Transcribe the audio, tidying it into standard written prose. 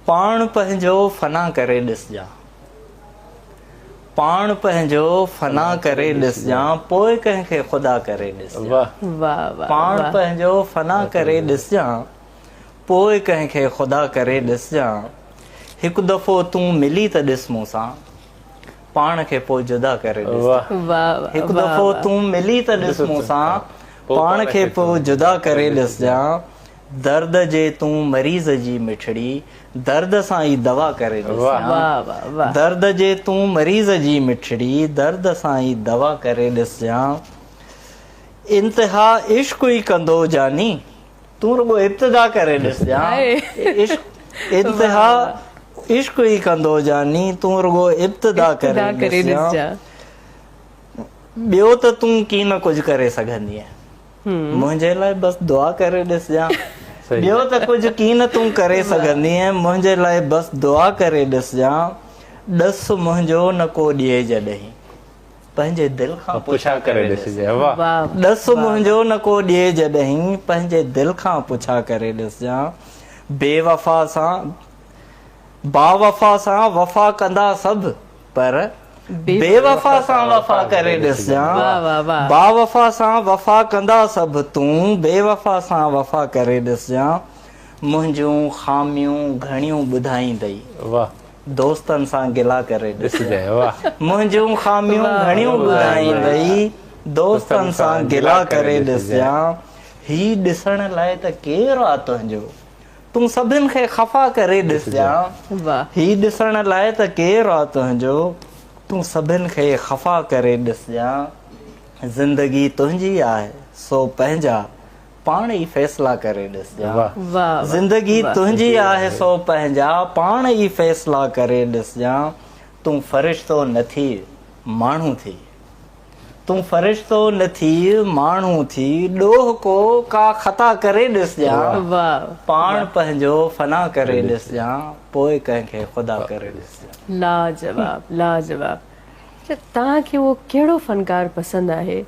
پاڻ پنهنجو فنا ڪري ڏسجان. پاڻ پنهنجو فنا ڪري ڏسجان پوء ڪنهن کي خدا ڪري ڏسجان. پاڻ پنهنجو فنا ڪري ڏسجان پوء ڪنهن کي خدا ڪري ڏسجان. هڪ دفعو تون ملي ته ڏس مون سان پاڻ کي پوء جدا ڪري ڏسجان. هڪ دفعو تون ملي ته ڏس مون سان پاڻ کي پوء جدا ڪري ڏسجان. درد جي تون مريض جي مٺڙي درد سان ئي دوا ڪري ڏسجان درد جي تون مريض جي مٺڙي درد سان ئي دوا ڪري ڏسجان انتها عشق ئي ڪندو جاني تون رڳو ابتدا ڪري ڏسجان عشق انتها عشق ئي ڪندو جاني تون رڳو ابتدا ڪري ڏسجان ٻيو ته تون ڪين ڪجهه ڪري سگهندينء منهنجي لاء بس دعا ڪري ڏسجان. ٻيو ته ڪجهه ڪين تون ڪري سگهندينء، منهنجي لاء بس دعا ڪري ڏسجان. ڏس منهنجو نه ڪو ڏئي جڏهين، پنهنجي دل کان پڇا ڪري ڏسجان. ڏس منهنجو نه ڪو ڏئي جڏهين، پنهنجي دل کان پڇا ڪري ڏسجان. بي وفا سان باوفا سان وفا ڪندا سڀ، پر بيوفا سان وفا ڪري ڏسجان باوفا سان وفا ڪندا سڀ تون بيوفا سان وفا ڪري ڏسجان منهنجون خاميون گهڻيون ٻڌائيندئي دوستن سان گلا ڪري ڏسجان منهنجون خاميون گهڻيون ٻڌائيندئي دوستن سان گلا ڪري ڏسجان هي ڏسڻ لاء ته ڪير آ تنهنجو تون سڀن کي خفا ڪري ڏسجان. هي ڏسڻ لاء ته ڪير آ تنهنجو. تون سڀن کي خفا ڪري ڏسجان. زندگي تنهنجي آهي سو پنهنجا پاڻ ئي فيصلا ڪري ڏسجان. زندگي تنهنجي آهي سو پنهنجا پاڻ ئي فيصلا ڪري ڏسجان. تون فرشتو نه ٿيء ماڻهو ٿيء. تون فرشتو نه ٿيء ماڻهو ٿي ڏوهه ڪو ڪا خطا ڪري ڏسجان پاڻ پنهنجو فنا ڪري ڏسجان پوء ڪنهن کي خدا ڪري ڏسجان. لاجواب لاجواب اڇا توهان کي اهو ڪهڙو فنڪار پسند آهي.